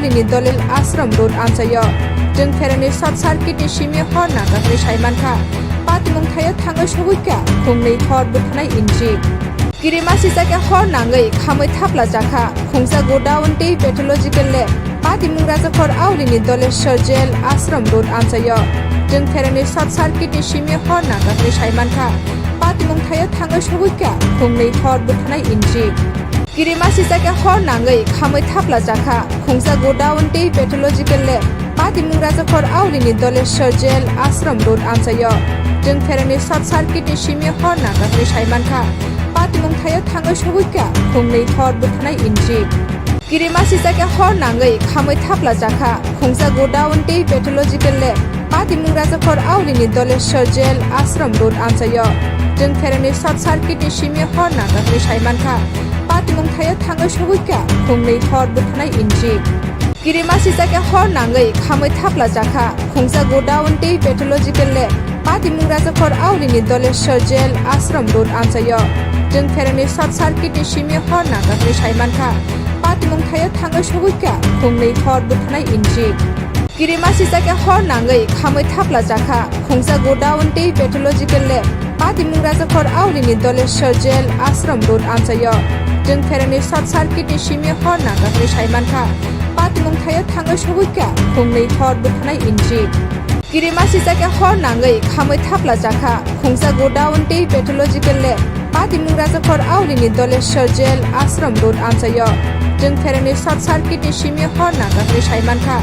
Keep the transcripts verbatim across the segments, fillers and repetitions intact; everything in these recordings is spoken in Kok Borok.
Aulini Dolel Ashram Road amchaio. Chwng pherani short circuit ni simi hor nangkakni saimankha. Patimung thaio thangwi sogwikha khungnwi hor bwthanai injik. Kirimasisake hor nangwi khamwi thaplajakha. Khungsa godown tei pathological lab. Patimung Rajakhor Aulini Doleshwar Jail Ashram Road amchaio. Chwng pherani short circuit ni simi hor nangkakni saimankha. Patimung thaio thangwi sogwikha khungnwi hor bwthanai injik. Kirimasisake hor nangwi khamwi thaplajakha. Khungsa godown tei pathological lab. Patimung Rajakhor Aulini Doleshwar Jail Ashram Road amchaio. Chwng pherani short circuit ni simi hor nangkakni saimankha. Patimung thaio thangwi sogwikha khungnwi hor bwthanai injik. Kirimasisake hor nangwi khamwi thaplajakha. Khungsa godown tei pathological lab. Patimung Rajakhor Aulini Doleshwar Jail Ashram Road amchaio. Chwng pherani short circuit ni simi hor nangkakni saimankha. Patimung thaio thangwi sogwikha khungnwi hor bwthanai injik. Kirimasisake hor nangwi khamwi thaplajakha. Khungsa godown tei pathological lab. Patimung Rajakhor Aulini Doleshwar Jail Ashram Road amchaio. Chwng pherani short circuit ni simi hor nangkakni saimankha. Patimung thaio thangwi sogwikha khungnwi hor bwthanai injik. Kirimasisake hor nangwi khamwi thaplajakha. Khungsa godown tei pathological lab. Patimung Rajakhor Aulini Doleshwar Jail Ashram Road amchaio. Chwng pherani short circuit ni simi hor nangkakni saimankha. Patimung thaio thangwi sogwikha khungnwi hor bwthanai injik. Kirimasisake hor nangwi khamwi thaplajakha. Khungsa godown tei pathological lab. Patimung Rajakhor Aulini Doleshwar Jail Ashram Road amchaio. Chwng pherani short circuit ni simi hor nangkakni saimankha.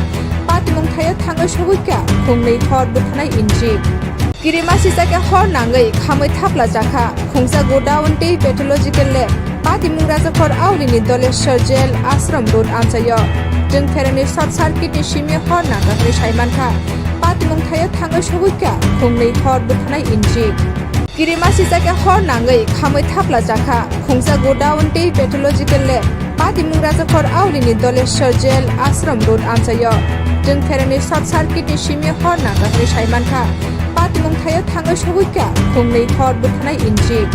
Patimung thaio thangwi sogwikha khungnwi hor bwthanai injik. Kirimasisake hor nangwi khamwi thaplajakha. Khungsa godown tei pathological lab. Patimung Rajakhor Aulini Doleshwar Jail Ashram Road amchaio. Chwng pherani short circuit ni simi hor nangkakni saimankha. Patimung thaio thangwi sogwikha khungnwi hor bwthanai injik. Kirimasisake hor nangwi khamwi thaplajakha. Khungsa godown tei pathological lab. Patimung Rajakhor Aulini Doleshwar Jail Ashram Road amchaio. Chwng pherani short circuit ni simi hor nangkakni saimankha. Patimung thaio thangwi sogwikha khungnwi hor bwthanai injik.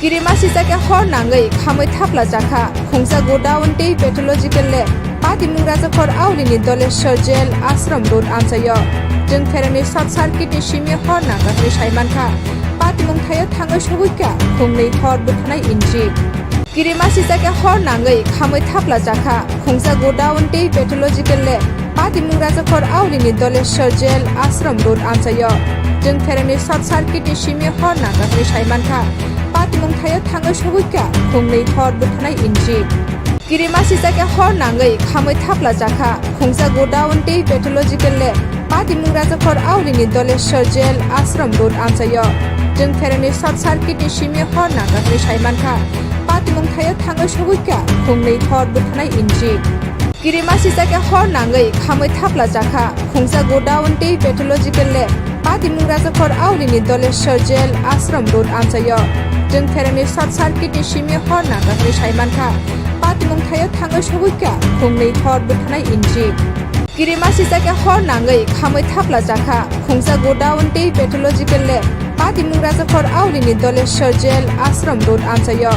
Kirimasisake hor nangwi khamwi thaplajakha. Khungsa godown tei pathological lab. Patimung Rajakhor Aulini Doleshwar Jail Ashram Road amchaio. Chwng pherani short circuit ni simi hor nangkakni saimankha. Patimung thaio thangwi sogwikha khungnwi hor bwthanai injik. Kirimasisake hor nangwi khamwi thaplajakha. Khungsa godown tei pathological lab. Patimung Rajakhor Aulini Doleshwar Jail Ashram Road amchaio. Chwng pherani short circuit ni simi hor nangkakni saimankha. Patimung thaio thangwi sogwikha khungnwi hor bwthanai injik. Kirimasisake hor nangwi khamwi thaplajakha. Khungsa godown tei pathological lab. Patimung Rajakhor Aulini Doleshwar Jail Ashram Road amchaio. Chwng pherani short circuit ni simi hor nangkakni saimankha. Patimung thaio thangwi sogwikha khungnwi hor bwthanai injik. Kirimasisake hor nangwi khamwi thaplajakha. Khungsa godown tei pathological lab. Patimung Rajakhor Aulini Doleshwar Jail Ashram Road amchaio. Chwng pherani short circuit ni simi hor nangkakni saimankha. Patimung thaio thangwi sogwikha khungnwi hor bwthanai injik. Kirimasisake hor nangwi khamwi thaplajakha. Khungsa godown tei pathological lab. Patimung Rajakhor Aulini Doleshwar Jail Ashram Road amchaio.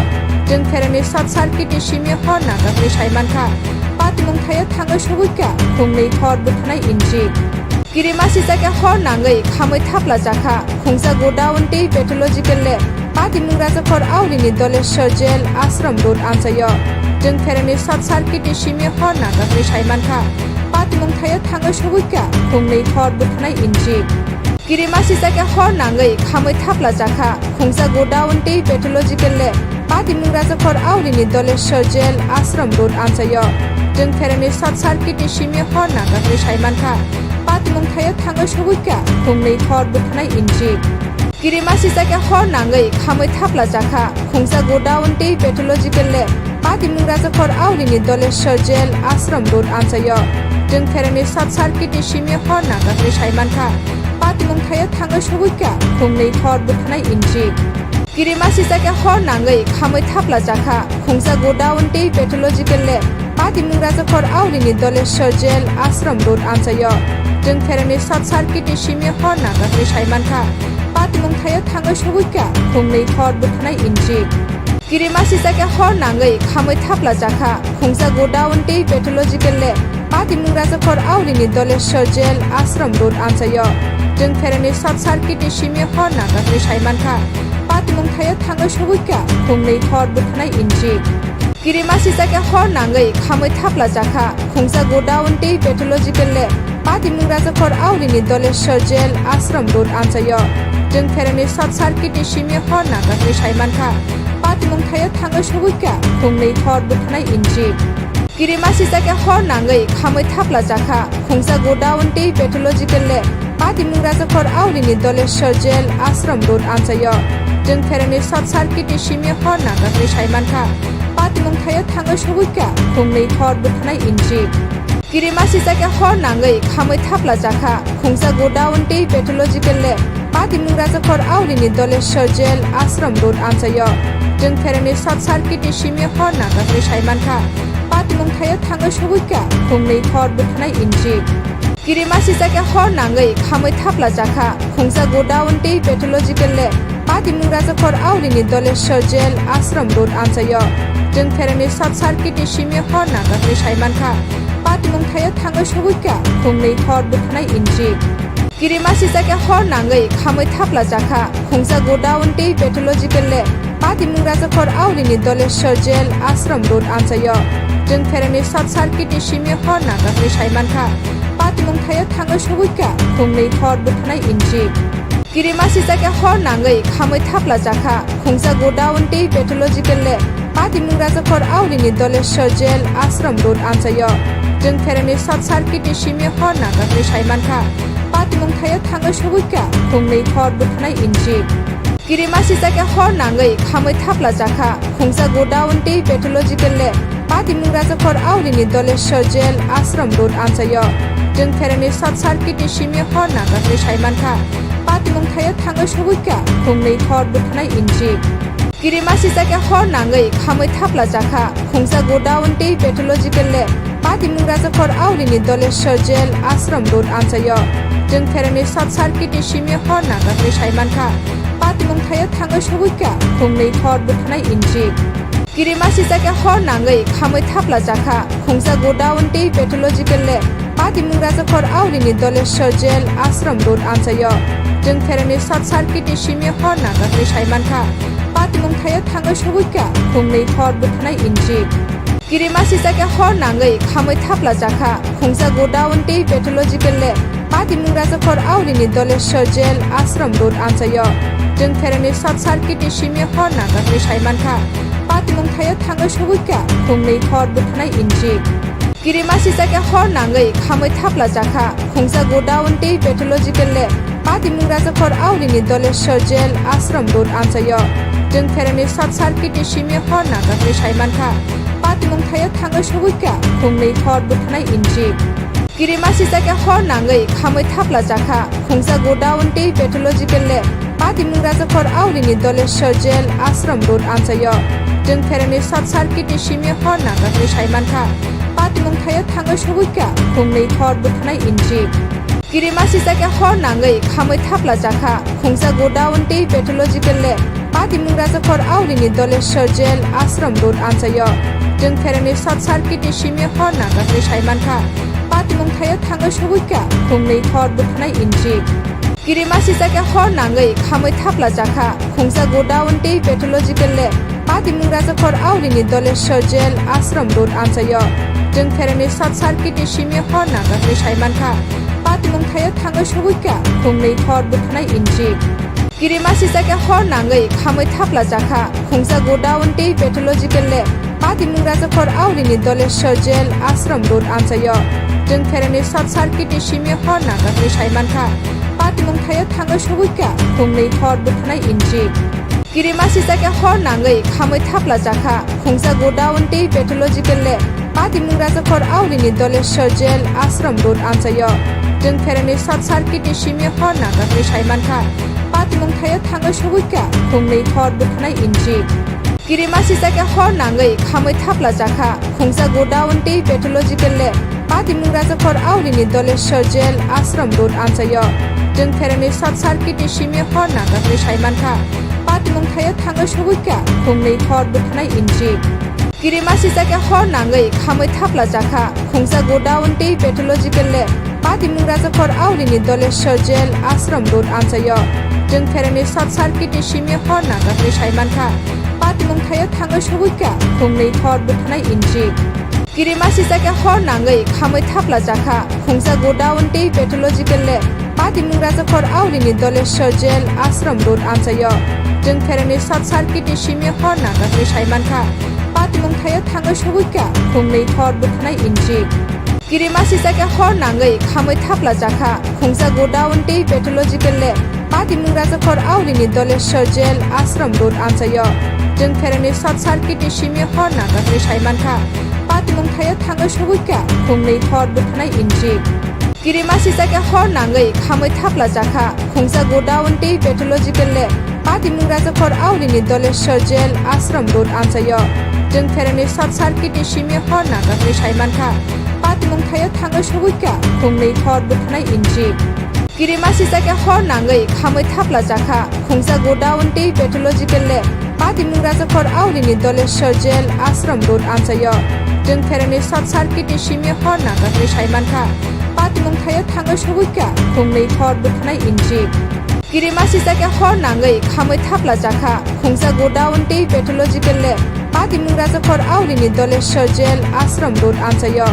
Chwng pherani short circuit ni simi hor nangkakni saimankha. Patimung thaio thangwi sogwikha khungnwi hor bwthanai injik. Kirimasisake hor nangwi khamwi thaplajakha. Khungsa godown tei pathological lab. Patimung Rajakhor Aulini Doleshwar Jail Ashram Road amchaio. Chwng pherani short circuit ni simi hor nangkakni saimankha. Patimung thaio thangwi sogwikha khungnwi hor bwthanai injik. Kirimasisake hor nangwi khamwi thaplajakha. Khungsa godown tei pathological lab. Patimung Rajakhor Aulini Doleshwar Jail Ashram Road amchaio. Chwng pherani short circuit ni simi hor nangkakni saimankha. Patimung thaio thangwi sogwikha khungnwi hor bwthanai injik. Kirimasisake hor nangwi khamwi thaplajakha. Khungsa godown tei pathological lab. Patimung Rajakhor Aulini Doleshwar Jail Ashram Road amchaio. Chwng pherani short circuit ni simi hor nangkakni saimankha. Patimung thaio thangwi sogwikha khungnwi hor bwthanai injik. Kirimasisake hor nangwi khamwi thaplajakha. Khungsa godown tei pathological lab. Patimung Rajakhor Aulini Doleshwar Jail Ashram Road amchaio. Chwng pherani short circuit ni simi hor nangkakni saimankha. Patimung thaio thangwi sogwikha khungnwi hor bwthanai injik. Kirimasisake hor nangwi khamwi thapla chakha. Khungsa godown tei pathological lab, Patimung Rajakhor Aulini Doleshwar Jail, Ashram Road amchaio. Twngpherani short circuit ni simi hor nangkakni saimankha. Patimung thaio thangwi sogwikha, khungnwi hor bwthanai injik. Kirimasisake hor nangwi khamwi thapla chakha. Khungsa godown tei pathological lab, Patimung Rajakhor Aulini Doleshwar Jail, Ashram Road amchaio. Twngpherani short circuit ni simi hor nangkakni saimankha. Patimung thaio thangwi sogwikha, khungnwi hor bwthanai injik. Kirimasisake hor nangwi khamwi thapla chakha. Khungsa godown tei pathological lab, Patimung Rajakhor Aulini Doleshwar Jail, Ashram Road amchaio. Twngpherani short circuit ni simi hor nangkakni saimankha. Patimung thaio thangwi sogwikha, khungnwi hor bwthanai injik. Kirimasisake hor nangwi khamwi thapla chakha. Khungsa godown tei pathological lab, Patimung Rajakhor Aulini Doleshwar Jail, Ashram Road amchaio. Twngpherani short circuit ni simi hor nangkakni saimankha. Patimung thaio thangwi sogwikha, khungnwi hor bwthanai injik. Kirimasisake hor nangwi khamwi thapla chakha. Khungsa godown tei pathological lab, Patimung Rajakhor Aulini Doleshwar Jail, Ashram Road amchaio. Twngpherani short circuit ni simi hor nangkakni saimankha. Patimung thaio thangwi sogwikha, khungnwi hor bwthanai injik. Kirimasisake hor nangwi khamwi thapla chakha. Khungsa godown tei pathological lab, Patimung Rajakhor Aulini Doleshwar Jail, Ashram Road amchaio. Twngpherani short circuit ni simi hor nangkakni saimankha. Patimung thaio thangwi sogwikha, khungnwi hor bwthanai injik. Kirimasisake hor nangwi khamwi thapla chakha. Khungsa godown tei pathological lab, Patimung Rajakhor Aulini Doleshwar Jail, Ashram Road amchaio. Twngpherani short circuit ni simi hor nangkakni saimankha. Patimung thaio thangwi sogwikha, khungnwi hor bwthanai injik. Kirimasisake hor nangwi khamwi thapla chakha. Khungsa godown tei pathological lab, Patimung Rajakhor Aulini Doleshwar Jail, Ashram Road amchaio. Twngpherani short circuit ni simi hor nangkakni saimankha. Patimung thaio thangwi sogwikha, khungnwi hor bwthanai injik. Kirimasisake hor nangwi khamwi thapla chakha. Khungsa godown tei pathological lab, Patimung Rajakhor Aulini Doleshwar Jail, Ashram Road amchaio. Twngpherani short circuit ni simi hor nangkakni saimankha. Patimung thaio thangwi sogwikha, khungnwi hor bwthanai injik. Kirimasisake hor nangwi khamwi thapla chakha. Khungsa godown tei pathological lab, Patimung Rajakhor Aulini Doleshwar Jail, Ashram Road amchaio. Twngpherani short circuit ni simi hor nangkakni saimankha. Patimung thaio thangwi sogwikha, khungnwi hor bwthanai injik. Kirimasisake hor nangwi khamwi thapla chakha. Khungsa godown tei pathological lab, Patimung Rajakhor Aulini Doleshwar Jail, Ashram Road amchaio. Twngpherani short circuit ni simi hor nangkakni saimankha. Patimung thaio thangwi sogwikha, khungnwi hor bwthanai injik. Kirimasisake hor nangwi khamwi thapla chakha. Khungsa godown tei pathological lab, Patimung Rajakhor Aulini Doleshwar Jail, Ashram Road amchaio. Twngpherani short circuit ni simi hor nangkakni saimankha. Patimung thaio thangwi sogwikha, khungnwi hor bwthanai injik. Kirimasisake hor nangwi khamwi thapla chakha. Khungsa godown tei pathological lab, Patimung Rajakhor Aulini Doleshwar Jail, Ashram Road amchaio. Twngpherani short circuit ni simi hor nangkakni saimankha. Patimung thaio thangwi sogwikha, khungnwi hor bwthanai injik. Kirimasisake hor nangwi khamwi thapla chakha. Khungsa godown tei pathological lab, Patimung Rajakhor Aulini Doleshwar Jail, Ashram Road amchaio. Twngpherani short circuit ni simi hor nangkakni saimankha. Patimung thaio thangwi sogwikha, khungnwi hor bwthanai injik. Kirimasisake hor nangwi khamwi thapla chakha. Khungsa godown tei pathological lab, Patimung Rajakhor Aulini Doleshwar Jail, Ashram Road amchaio. Twngpherani short circuit ni simi hor nangkakni saimankha. Patimung thaio thangwi sogwikha, khungnwi hor bwthanai injik. Kirimasisake hor nangwi khamwi thapla chakha. Khungsa godown tei pathological lab, Patimung Rajakhor Aulini Doleshwar Jail, Ashram Road amchaio. Twngpherani short circuit ni simi hor nangkakni saimankha. Patimung thaio thangwi sogwikha, khungnwi hor bwthanai injik. Kirimasisake hor nangwi khamwi thapla chakha. Khungsa godown tei pathological lab, Patimung Rajakhor Aulini Doleshwar Jail, Ashram Road amchaio. Twngpherani short circuit ni simi hor nangkakni saimankha. Patimung thaio thangwi sogwikha, khungnwi hor bwthanai injik. Kirimasisake hor nangwi khamwi thapla chakha. Khungsa godown tei pathological lab, Patimung Rajakhor Aulini Doleshwar Jail, Ashram Road amchaio. Chwng pherani short circuit ni simi hor nangkakni saimankha. Patimung thaio thangwi sogwikha khungnwi hor bwthanai injik. Kirima sijakya hor nangwi khamwi thaplajakha khungsa godown tei pathological lab. Patimung Rajakhor Aulini Doleshwar Jail Ashram Road amchaio. Chwng pherani short circuit ni simi hor nangkakni saimankha. Patimung thaio thangwi sogwikha khungnwi hor bwthanai injik. Kirima sijakya hor nangwi khamwi thaplajakha khungsa godown tei pathological lab. Patimung Rajakhor Aulini Doleshwar Jail Ashram Road amchaio. Chwng pherani short circuit ni simi hor nangkakni saimankha. Patimung thaio thangwi sogwikha khungnwi hor bwthanai injik. Kirima sijakya hor nangwi khamwi thaplajakha khungsa godown tei pathological lab. Patimung Rajakhor Aulini Doleshwar Jail Ashram Road amchaio. Chwng pherani short circuit ni simi hor nangkakni saimankha. Patimung thaio thangwi sogwikha khungnwi hor bwthanai injik. Kirima sijakya hor nangwi khamwi thaplajakha khungsa godown tei pathological lab. Patimung Rajakhor Aulini Doleshwar Jail Ashram Road amchaio. Chwng pherani short circuit ni simi hor nangkakni saimankha. Patimung thaio thangwi sogwikha khungnwi hor bwthanai injik. Kirima sijakya hor nangwi khamwi thaplajakha khungsa godown tei pathological lab. Patimung Rajakhor Aulini Doleshwar Jail Ashram Road amchaio. Chwng pherani short circuit ni simi hor nangkakni saimankha. Patimung thaio thangwi sogwikha khungnwi hor bwthanai injik. Kirima sijakya hor nangwi khamwi thaplajakha khungsa godown tei pathological lab. Patimung Rajakhor Aulini Doleshwar Jail Ashram Road amchaio.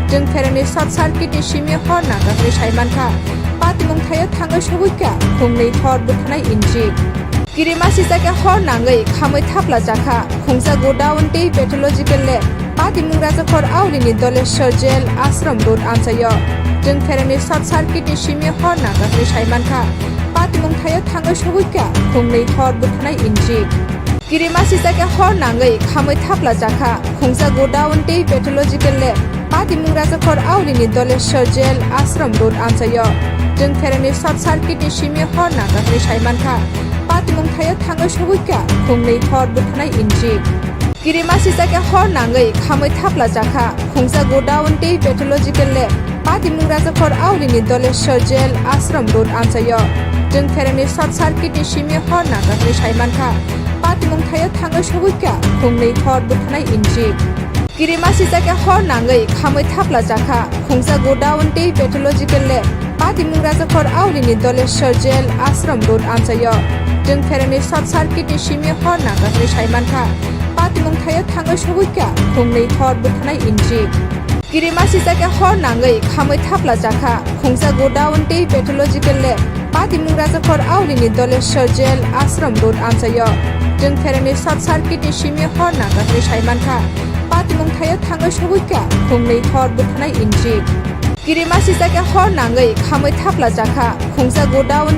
Chwng pherani short circuit ni simi hor nangkakni saimankha. Patimung thaio thangwi sogwikha khungnwi hor bwthanai injik. Kirima sijakya hor nangwi khamwi thaplajakha khungsa godown tei pathological lab. Patimung Rajakhor Aulini Doleshwar Jail Ashram Road amchaio. Chwng pherani short circuit ni simi hor nangkakni saimankha. Patimung thaio thangwi sogwikha khungnwi hor bwthanai injik. Kirima sijakya hor nangwi khamwi thaplajakha khungsa godown tei pathological lab. Patimung Rajakhor Aulini Doleshwar Jail Ashram Road amchaio. Chwng pherani short circuit ni simi hor nangkakni saimankha. Patimung thaio thangwi sogwikha khungnwi hor bwthanai injik. Kirima sijakya hor nangwi khamwi thaplajakha khungsa godown tei pathological lab. Patimung Rajakhor Aulini Doleshwar Jail Ashram Road amchaio. Chwng pherani short circuit ni simi hor nangkakni saimankha. Patimung thaio thangwi sogwikha khungnwi hor bwthanai injik. Kirima sijakya hor nangwi khamwi thaplajakha khungsa godown tei pathological lab. Patimung Rajakhor Aulini Doleshwar Jail Ashram Road amchaio. Chwng pherani short circuit ni simi hor nangkakni saimankha. Patimung thaio thangwi sogwikha khungnwi hor bwthanai injik. Kirima sijakya hor nangwi khamwi thaplajakha khungsa godown tei pathological lab. Patimung Rajakhor Aulini Doleshwar Jail Ashram Road amchaio. Chwng pherani short circuit ni simi hor nangkakni saimankha. Patimung thaio thangwi sogwikha khungnwi hor bwthanai injik. Kirima sijakya hor nangwi khamwi thaplajakha khungsa godown